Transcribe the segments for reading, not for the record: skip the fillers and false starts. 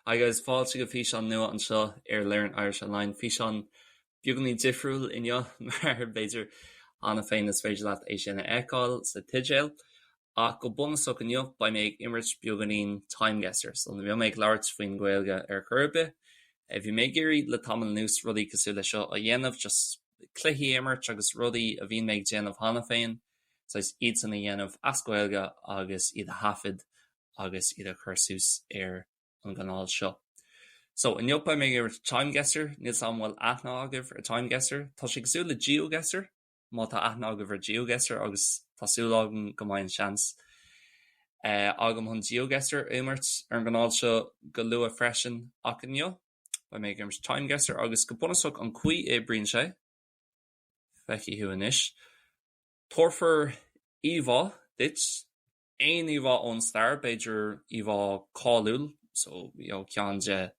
Hi guys, fáilte go físeán nua anseo ar Learn Irish Online. Físeán beagáinín difriúil inniu mar b'fhéidir cheana féin is féidir leat é sin a fheiceáil sa teideal. Ach go bunúsach inniu beidh mé ag imirt beagáinín Time Guesser, so ní bheidh mé ag labhairt faoin Ghaeilge ar chor ar bith. Bhí mé ag iarraidh le tamall anuas rudaí cosúil le seo a dhéanamh, just cluichí a imirt agus rudaí a bhíonn mé ag déanamh cheana féin, saghas iadsan a dhéanamh as Gaeilge agus iad a thaifead agus iad a chur suas ar an gcanáil seo. So, inniu beidh mé ag imirt Time Guesser, níl 's a'm an bhfuil aithne agaibh ar Time Guesser. Tá sé cosúil le GeoGuessr, má tá aithne agaibh ar GeoGuessr agus tá súil agam go mbeidh an seans agam chun GeoGuessr a imirt ar an gcanáil seo go luath freisin. Ach inniu, beidh mé ag imirt Time Guesser agus go bunúsach an chaoi a oibríonn sé, feicfidh thú anois, tabharfar íomhá duit, aon íomhá ón stair, b'fhéidir íomhá cáiliúil, so you know ceann de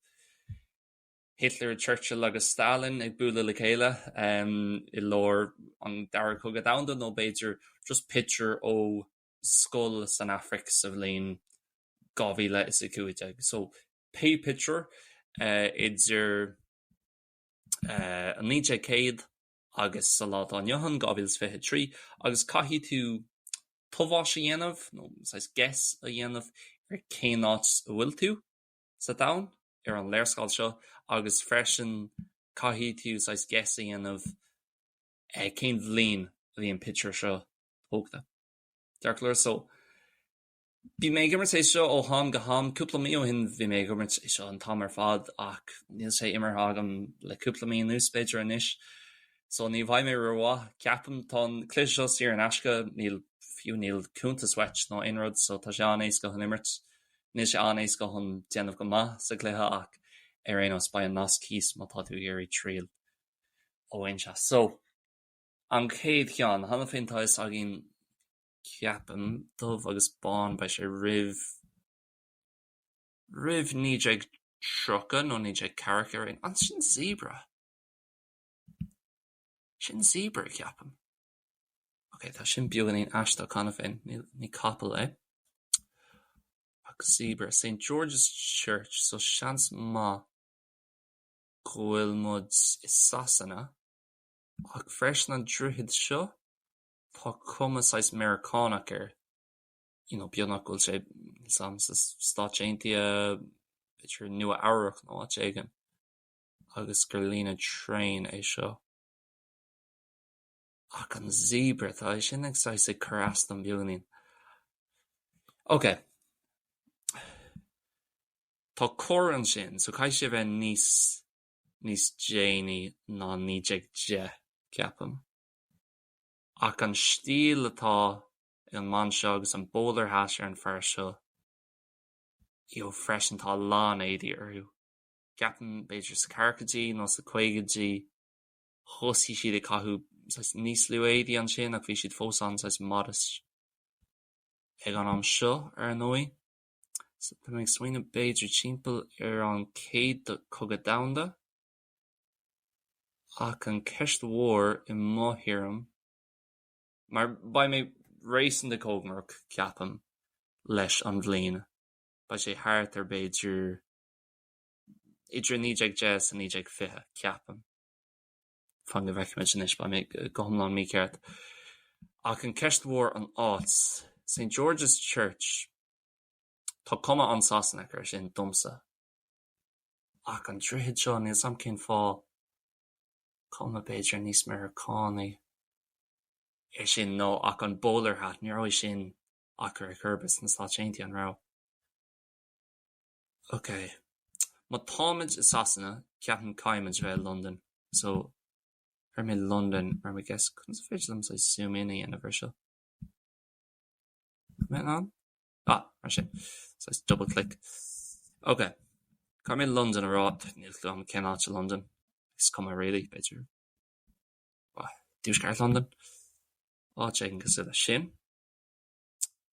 Hitler, Churchill agus Stalin ag bualadh le chéile i lár an Dara Cogadh Domhanda nó b'fhéidir just pictiúr ó scoil san Afraic sa bhliain 2015. So pé pictiúr idir an 1900 agus sa lá atá inniu ann, 2023, agus caithfidh tú tomhais a dhéanamh, nó saghas guess a dhéanamh ar cén áit a bhfuil tú sa domhan ar an léarscáil seo agus freisin caithfidh tú saghas guess a dhéanamh cén bhliain a bhí an pictiúr seo tógtha. Ceart go leor, so Bhí mé ag imirt é seo ó ham go ham. Cúpla mí ó shin bhí mé ag imirt é seo an t-am ar fad ach níl sé imeartha agam le cúpla mí anuas b'fhéidir anois. So ní bheidh mé rómhaith, ceapaim. Tá an cluiche seo saor in aisce, níl, fiú níl cuntas uait ná aon rud so tá sé an-éasca chun imirt. Níl sé an-éasca chun déanamh go maith sa chluiche ach ar aon nós beidh an nasc thíos má tá tú ag iarraidh triail a bhaint as. So an chéad cheann, cheana féin tá fhios againn Ceapaim, dubh agus bán, beidh sé roimh, roimh 1930 nó 1940 ar aon, an sin zebra? Sin zebra, ceapaim. Ok, tá sin beagáinín aisteach cheana féin, ní capall é. Ach zebra, St George's Church, so seans maith go bhfuil muid i Sasana, ach freisin an droichead seo, Tá cuma saghas Meiriceánach air, you know, beagnach go bhfuil sé, níl 's a'm, sna Stáit Aontaithe, b'fhéidir Nua Eabhrac nó áit éigin, agus gur líne traein é seo. Ach an zebra, tá é sin ag saghas ag cur as dom beagáinín. Ok. Tá carr ansin, so caithfidh sé a bheith níos, níos déanaí ná 1910, ceapaim. Ach an stíl atá ag an mbean seo agus an bowler hat ar an fear seo, you know, freisin tá a lán éadaí orthu. Ceapaim b'fhéidir sna ceathrachaidí nó sna caogaidí thosaigh siad ag caitheamh saghas níos lú éadaí ansin ach bhí siad fós an-saghas modest ag an am seo ar ndóigh. So tá mé ag smaoineamh b'fhéidir timpeall ar an Chéad Chogadh Domhanda. Ach an cheist mhór i mo thuairim, mar beidh mé réasúnta cóngarach, ceapaim, leis an bhliain, beidh sé thart ar b'fhéidir idir 1910 is 1920, ceapaim. Fan go bhfeicfimid anois, beidh mé go hiomlán mícheart. Ach an cheist mhór an áit, St George's Church, tá cuma an-Sasanach air sin domsa. Ach an droichead seo, níl 's a'm cén fáth, cuma b'fhéidir níos Meiriceánaí é sin nó ach an bowler hat, ní raibh é sin acu ar chor ar bith sna Stáit Aontaithe, an raibh? Ok. Má táimid i Sasana, ceapaim caithfimid a bheith i Londain. So, chuir mé London ar mo guess. Conas is féidir liom saghas zoom in a dhéanamh ar seo? An mbeidh in ann? Ah, mar sin. Saghas double click. Ok. Caithfidh mé London a rá. Níl clue agam cén áit i Londain. Is cuma really, b'fhéidir. Tuaisceart Londain. Áit éigin cosúil leis sin.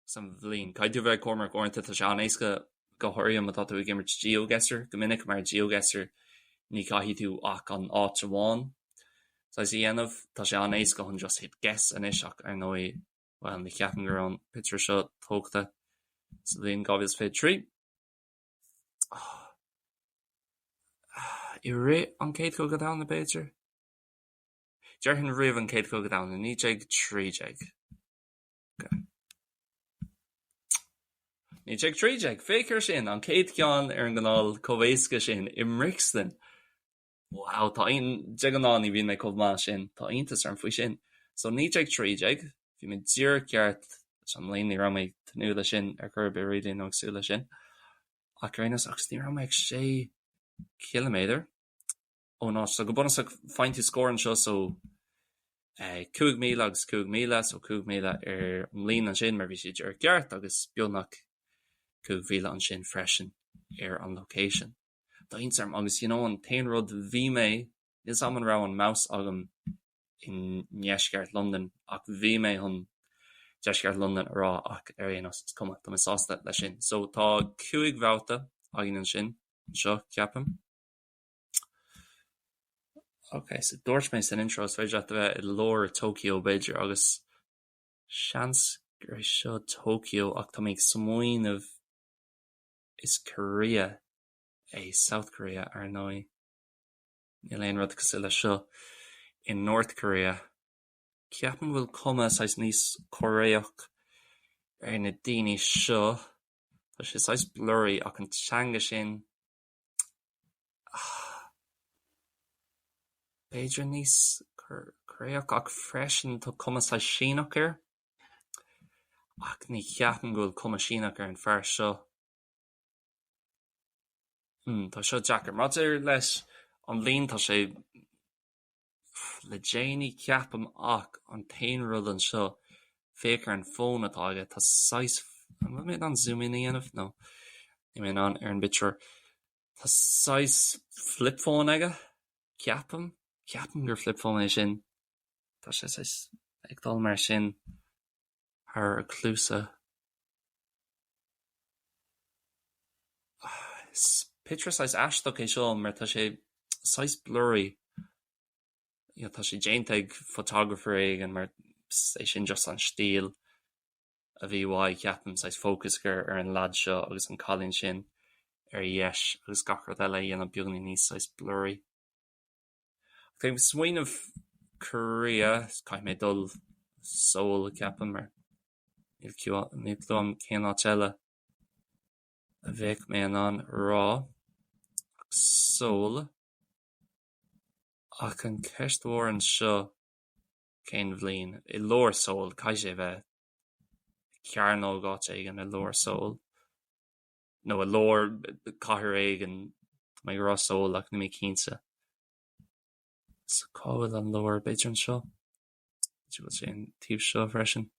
Agus an bhliain. Caithfidh tú a bheith cúramach uaireanta, tá sé an-éasca go háirithe má tá tú ag imirt GeoGuessr go minic mar GeoGuessr ní chaithfidh tú ach an áit amháin saghas a dhéanamh. Tá sé an-éasca chun just hit guess anois ach ar ndóigh Bhuel, ní cheapaim go raibh an pictiúr seo tógtha sa bhliain 2023. I rith an Chéad Chogadh Domhanda, b'fhéidir? Déarfainn roimh an Chéad Chogadh Domhanda, 1913. 1913! Féach air sin, an chéad cheann ar an gcineál chomh éasca sin i mBrixton! Wow, tá aon, de ghnáth ní bhíonn mé chomh maith sin, tá iontas orm faoi sin. So 1913, bhí mé díreach ceart leis an mbliain, ní raibh mé ag tnúth leis sin ar chor ar bith really nó ag súil leis sin. Ach ar aon nós, agus ní raibh mé ach sé chiliméadar ón áit. So go bunúsach faigheann tú scór anseo so 5,000 agus 5,000, so 5,000 ar an mbliain ansin mar bhí sé díreach ceart agus beagnach 5,000 ansin freisin ar an location. Tá iontas orm agus you know an t-aon rud bhí mé, níl 's a'm an raibh an mouse agam i ndeisceart Londain ach bhí mé chun deisceart Londain a rá ach ar aon nós is cuma, tá mé sásta leis sin. So tá 5 bhabhta againn ansin, anseo ceapaim. Ok, so dúirt mé san intro is féidir leat a bheith i lár Tokyo b'fhéidir agus seans gur é seo Tokyo ach tá mé ag smaoineamh Is Korea é South Korea, ar ndóigh. Níl aon rud cosúil leis seo i North Korea. Ceapaim go bhfuil cuma saghas níos Cóiréach ar na daoine seo. Tá sé saghas blurry ach an teanga sin, b'fhéidir níos Cóiréach ach freisin tá cuma saghas Síneach air. Ach ní cheapaim go bhfuil cuma Síneach ar an fear seo. Hmm, tá seo deacair. Maidir leis an bhliain, tá sé le déanaí ceapaim ach an t-aon rud anseo, féach ar an fón atá aige, tá saghas, an bhfuil mé in ann zoom in a dhéanamh? No, níl mé in ann ar an bpictiúr. Tá saghas flip phone aige, ceapaim, ceapaim gur flip phone é sin. Tá sé saghas ag dul mar sin thar a chluasa. Is pictiúr saghas aisteach é seo mar tá sé saghas blurry. You know, tá sé déanta ag photographer éigin mar é sin just an stíl a bhí uaidh, ceapaim, saghas focus a chur ar an leaid seo agus an cailín sin ar dheis agus gach rud eile a dhéanamh beagáinín níos saghas blurry. Tá mé ag smaoineamh Korea, caithfidh mé dul Seoul ceapaim mar níl clue agam cén áit eile a bheadh mé in ann a rá. Seoul. Ach an cheist mhór anseo cén bhliain? I lár Seoul, caithfidh sé a bheith cearnóg áit éigin i lár Seoul. Nó i lár cathair éigin, tá mé ag rá Seoul ach níl mé cinnte. So cá bhfuil an lár? B'fhéidir anseo? B'fhéidir go bhfuil sé an taobh seo freisin.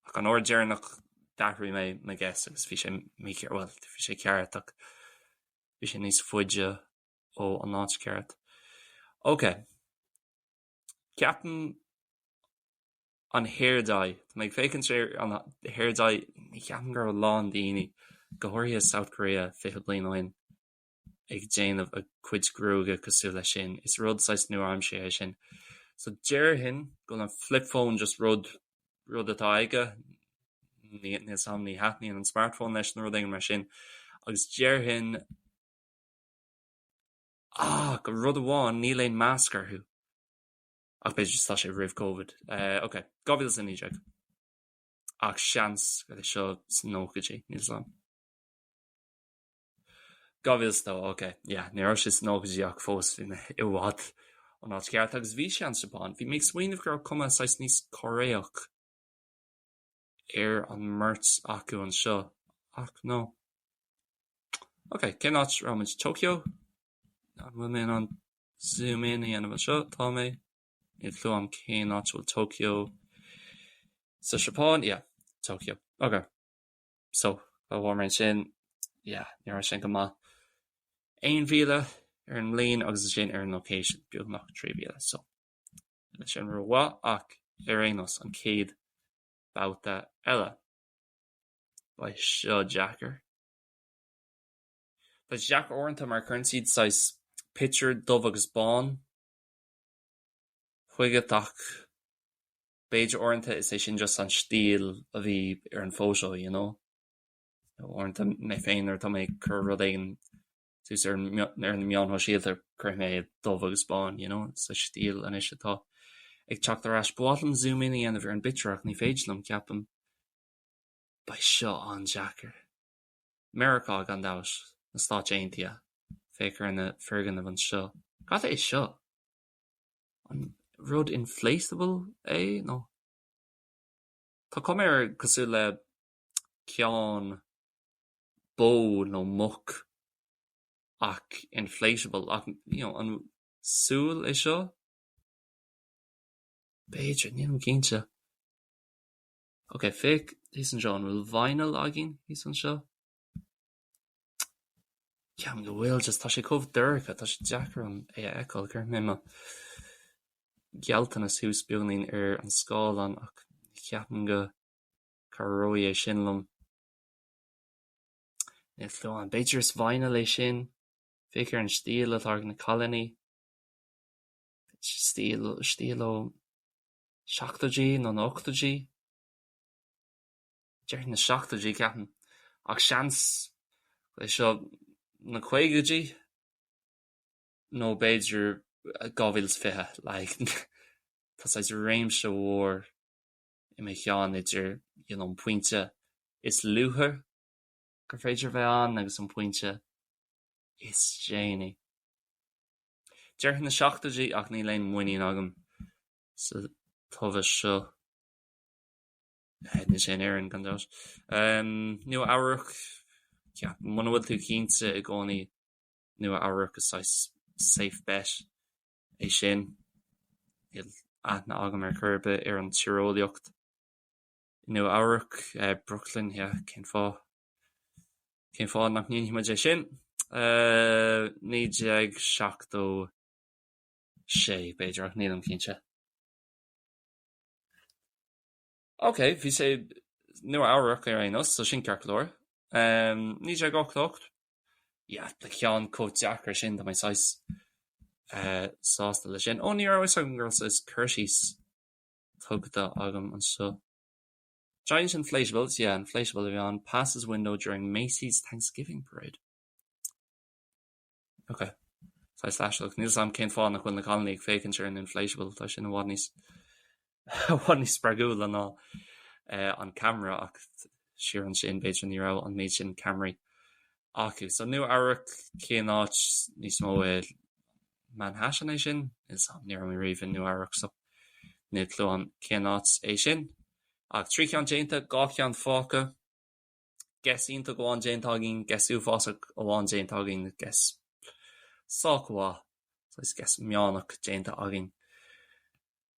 Ach an uair deireanach d'athraigh mé mo guess agus bhí sé mícheart, bhuel bhí sé ceart ach bhí sé níos faide ó an áit ceart. Ok. Ceapaim an hair dye. Tá mé ag féachaint ar an hair dye, ní cheapaim go raibh a lán daoine, go háirithe South Korea 20 bliain ó shin, ag déanamh a gcuid gruaige cosúil leis sin. Is rud saghas nua-aimseartha é sin. So déarfainn go bhfuil an flip phone just rud, rud atá aige, níl a fhios agam, ní thaitníonn an smartphone leis nó rud éigin mar sin. Agus déarfainn, ah, go rud amháin, níl aon masc orthu. Ach b'fhéidir tá sé roimh Covid. Ok, 2019. Ach seans go bhfuil seo sna nóchaidí, níl a fhios agam. 2002, ok, yeah, ní raibh sé sna nóchaidí ach fós bhí mé i bhfad ón áit cheart agus bhí sé an Seapáin. Bhí mé ag smaoineamh go raibh cuma saghas níos Cóiréach ar an mbeirt acu anseo ach no. Ok, cén áit a raibh muid? Tokyo? An bhfuil mé in ann zoom in a dhéanamh anseo? Tá mé. Níl clue agam cén áit a bhfuil Tokyo sa Seapáin. Yeah, Tokyo. Ok. So, ba mhór mar sin, yeah, ní raibh sin go maith. 1,000 ar an mbliain agus ansin ar an location, beagnach 3,000. So, níl sin rómhaith ach ar aon nós, an chéad babhta eile. Beidh seo deacair. Tá sé deacair uaireanta mar cuireann siad saghas pictiúr dubh agus bán chugat ach b'fhéidir uaireanta is é sin just an stíl a bhí ar an photo, you know? Uaireanta mé féin nuair atá mé ag cur rud éigin. Suas ar na meáin shóisialta cuirfidh mé é dubh agus bán, you know, sa stíl anois atá ag teacht ar ais. Ba mhaith liom zoom in a dhéanamh ar an bpictiúr ach ní féidir liom, ceapaim. Beidh seo an-deacair. Meiriceá, gan dabht, na Stáit Aontaithe. Féach ar na foirgnimh anseo. Cad é seo? An rud inflatable é nó? Tá cuma air cosúil le ceann bó nó muc ach inflatable ach you know an súil é seo? B'fhéidir, nílim cinnte. Ok, féach thíos anseo, an bhfuil vinyl againn thíos anseo? Ceapaim go bhfuil, just tá sé chomh dorcha, tá sé deacair dom é a fheiceáil. Cuirfidh mé mo ghealltanas thuas beagáinín ar an scáileán ach ceapaim go cabhróidh é sin liom. Níl clue agam. B'fhéidir is vinyl é sin. Féach ar an stíl atá ag na cailíní. Stíl, stíl ó seachtóidí nó na ochtóidí. Déarfainn na seachtóidí, ceapaim. Ach seans é seo na caogaidí nó b'fhéidir 2020, like tá saghas réimse mhór i mo cheann idir you know an pointe is luaithe gur féidir a bheith ann agus an pointe is déanaí. Déarfainn na seachtóidí ach níl aon muinín agam sa tomhas seo. Níl sé in Éirinn, gan dabht. Nua Eabhrac, ceapaim, muna bhfuil tú cinnte i gcónaí, Nua Eabhrac is saghas safe bet é sin. Níl aithne agam ar chor ar bith ar an tíreolaíocht i Nua Eabhrac. Brooklyn, yeah, cén fáth? Cén fáth nach ndéanfaidh muid é sin? 1976, b'fhéidir, ach nílim cinnte. Ok, bhí sé Nua Eabhrac ar aon nós, so sin ceart go leor. 1988, yeah, le ceann chomh deacair sin, tá mé saghas sásta leis sin. Ó, ní raibh a fhios agam go raibh saghas cur síos tugtha agam anseo. Giant inflatables, yeah, inflatable a bhí ann, passes window during Macy's Thanksgiving Parade. Ok. Saghas aisteach. Níl 's a'm cén fáth nach bhfuil na cailíní ag féachaint ar an inflatable, tá sin i bhfad níos i bhfad níos spreagúla ná an ceamara ach siar ansin b'fhéidir ní raibh an méid sin ceamaraí acu. So Nua Eabhrac, cén áit níos mó i Manhattan é sin? Níl 's a'm, ní raibh mé riamh i Nua Eabhrac so níl clue a'm cén áit é sin. Ach 3 cheann déanta, 2 cheann fágtha. Guess iontach amháin déanta againn, guess uafásach amháin déanta againn, guess sách mhaith, saghas guess meánach déanta againn.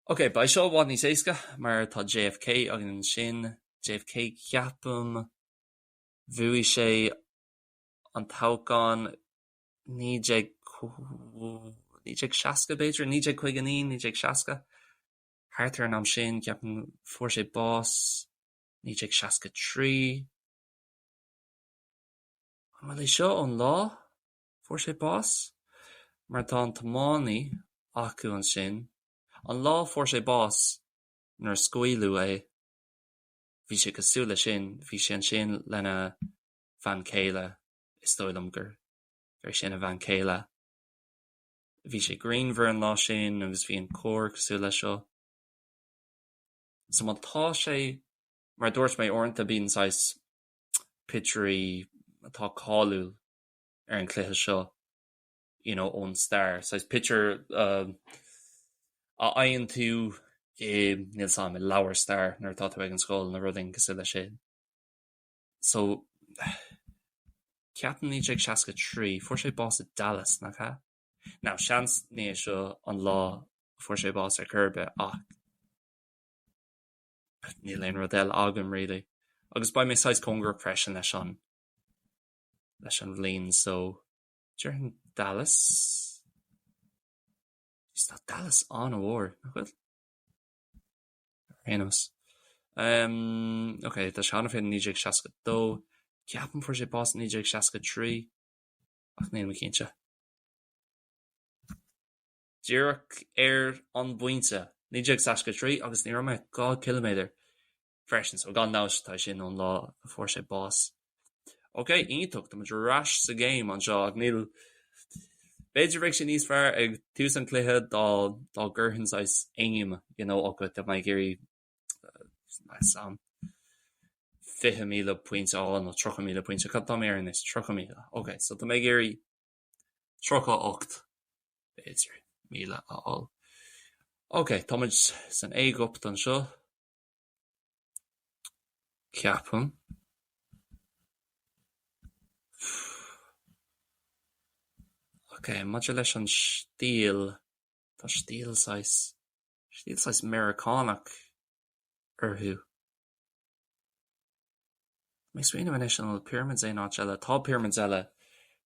Ok, beidh seo i bhfad níos éasca mar tá JFK againn ansin. JFK ceapaim, bhuaigh sé an toghchán 1960 b'fhéidir, 1959, 1960, thart ar an am sin, ceapaim fuair sé bás 1963. An bhfuil é seo ón lá fuair sé bás? Mar tá an tiománaí acu ansin. An lá fuair sé bás nuair a scaoileadh é, bhí sé cosúil le sin, bhí sé ansin lena bhean chéile, is dóigh liom gur é sin a bhean chéile. Bhí sé grianmhar an lá sin agus bhí an carr cosúil le seo. So má tá sé, mar a dúirt mé, uaireanta bíonn saghas pictiúirí atá cáiliúil ar an chluiche seo, you know, ón stair, saghas pictiúr a fhaigheann tú i, níl 's a'm, i leabhar stair nuair atá tú ag an scoil nó rud éigin cosúil leis sin. So, ceapaim 1963, fuair sé bás i Dallas, nach ea? Now, seans ní é seo an lá a fuair sé bás ar chor ar bith ach níl aon rud eile agam really. Agus beidh mé saghas cóngarach freisin leis an leis an bhliain so déarfainn Dallas? Jeez, tá Dallas an-mhór, nach bhfuil? Ar aon nós. Um, ok, tá sé cheana féin 1962, ceapaim fuair sé bás 1963 ach níl mé cinnte. Díreach ar an bpointe, 1963 agus ní raibh mé ach 2 ciliméadar freisin, so gan dabht tá sin ón lá a fuair sé bás. Ok, iontach, tá muid ar ais sa game anseo ach níl, b'fhéidir bheadh sé níos fearr ag tús an chluiche dá dá gcuirfinn saghas aim, you know, ok, tá mé ag iarraidh sam 20,000 pointe a fháil nó 30,000 pointe, cad tá mé ar anois? 30,000. Ok, so tá mé ag iarraidh 38, b'fhéidir, míle a fháil. Ok, tá muid san Éigipt anseo. Ceapaim. Ok, maidir leis an stíl, tá stíl saghas, stíl saghas Meiriceánach orthu. Tá mé ag smaoineamh anois an bhfuil pyramids aon áit eile? Tá pyramids eile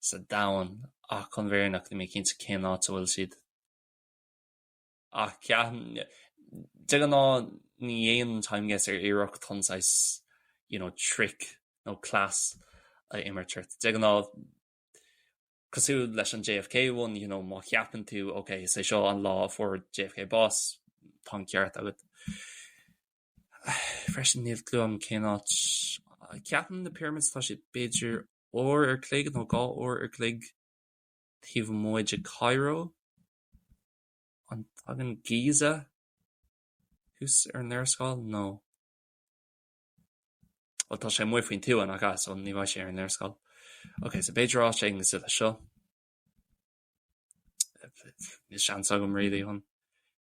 sa domhan ach chun bhfírinneach níl mé cinnte cén áit a bhfuil siad. Ach ceapaim, de ghnáth ní dhéanann Timeguesser iarracht chun saghas you know trick nó cleas a imirt ort. De ghnáth, cosúil leis an JFK one, you know má cheapann tú ok is é seo an lá a fuair JFK bás, tá an ceart agat. Freisin níl clue agam cén áit, ceapaim na pyramids tá siad b'fhéidir uair ar chloig nó dhá uair ar chloig taobh amuigh de Cairo. An dtagann Giza thuas ar an léarscáil nó? Bhuel, tá sé amuigh faoin tuath, nach ea? So ní bheidh sé ar an léarscáil. Ok, so b'fhéidir áit éigin cosúil leis seo. Níl seans agam really chun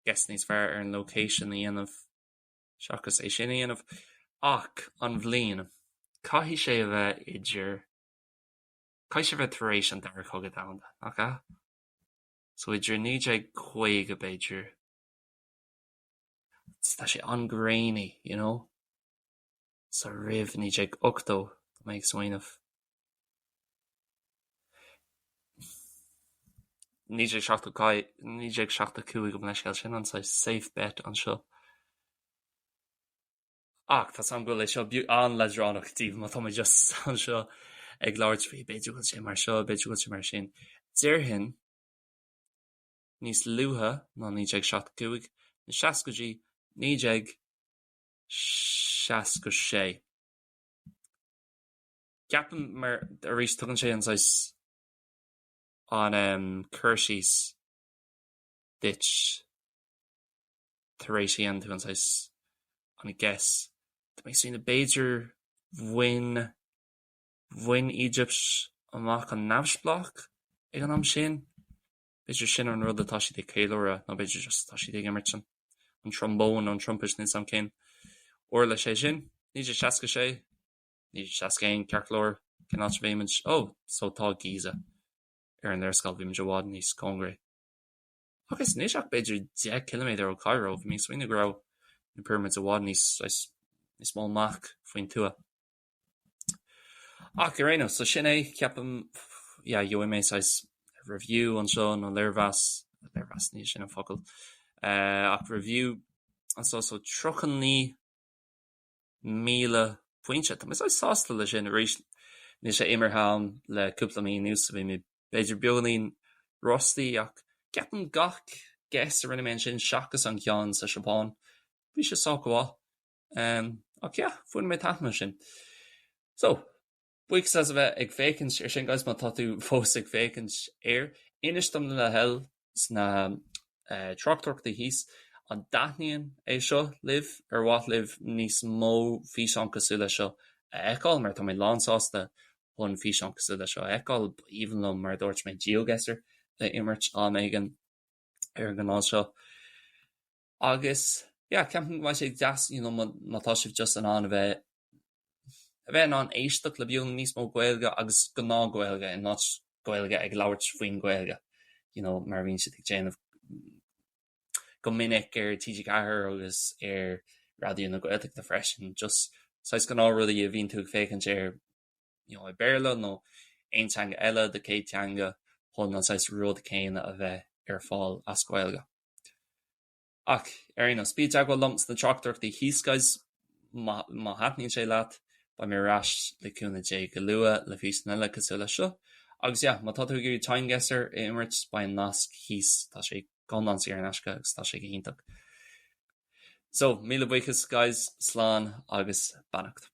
guess níos fearr ar an location a dhéanamh seachas é sin a dhéanamh. Ach an bhliain, caithfidh sé a bheith idir, caithfidh sé a bheith tar éis an Dara Cogadh Domhanda, nach ea? So idir 1950 b'fhéidir. Tá sé an-ghréine, you know. So roimh 1980, tá mé ag smaoineamh. 1975, gabh mo leithscéal, sin an saghas safe bet anseo. Ach tá 's agam go bhfuil é seo an-leadránach daoibh má tá mé just anseo ag labhairt faoi, b'fhéidir go bhfuil sé mar seo, b'fhéidir go bhfuil sé mar sin. Déarfainn níos luaithe ná 1975, na seascaidí, 1966. Ceapaim mar arís tugann sé an saghas an cur síos duit. tar éis a dhéanann tú an saghas an guess. Tá mé ag smaoineamh b'fhéidir bhain bhain Egypt amach an neamhspleách ag an am sin. B'fhéidir sin an rud atá siad ag ceiliúradh nó b'fhéidir just tá siad ag imirt an an trombone nó an trumpet níl 's agam cén uirlis é sin. 1966, 1961 ceart go leor cén áit a bhímid? Oh, so tá Giza ar an léarscáil, bhí muid i bhfad níos cóngaraí. Agus anois ach b'fhéidir 10 ciliméadar ó Cairo, bhí mé ag smaoineamh go raibh na pyramids i bhfad níos, saghas, níos mó amach faoin tuath. Ach ar aon nós, so sin é, ceapaim, yeah, gheobhaidh mé saghas review anseo nó léirmheas, léirmheas, ní sin an focal, eh, ach review anseo, so 39,000 pointe. Tá mé saghas sásta le sin arís, níl sé imeartha agam le cúpla mí anuas, so bhí mé b'fhéidir beagáinín rusty ach ceapaim gach guess a rinne mé ansin seachas an ceann sa Seapáin, bhí sé sách go mhaith. Um, ach yeah, bhain mé taitneamh as sin. So, buíochas as a bheith ag féachaint ar sin guys má tá tú fós ag féachaint air. Inis dom le do thoil sna uh, tráchtaireachtaí thíos an dtaitníonn é seo libh ar mhaith libh níos mó físeán cosúil le seo a fheiceáil mar tá mé lán sásta chun físeán cosúil le seo a fheiceáil. Ba aoibhinn liom, mar a dúirt mé, GeoGuessr a imirt am éigin ar an gcanáil seo. Agus yeah, ceapaim go mbeidh sé deas you know, má, má tá sibh just in ann a bheith a bheith in ann éisteacht le beagán níos mó Gaeilge agus gnáth-Ghaeilge in áit Gaeilge ag labhairt faoin Ghaeilge, you know, mar a bhíonn siad ag déanamh go minic ar TG4 agus ar Raidió na Gaeltachta freisin, just saghas gnáthrudaí a bhíonn tú ag féachaint air you know, i Béarla nó aon teanga eile do chéad teanga chun an saghas rud céanna a bheith ar fáil as Gaeilge. Ach ar aon nós, bí i dteagmháil liom sna tráchtaireachtaí thíos guys, má, má thaitníonn sé leat, beidh mé ar ais le cúnamh Dé go luath le físeán eile cosúil leis seo. Agus yeah, má tá tú ag iarraidh Timeguesser a imirt, beidh an nasc thíos, tá sé go hiomlán saor in aisce agus tá sé go hiontach. So, míle buíochas guys, slán agus beannacht.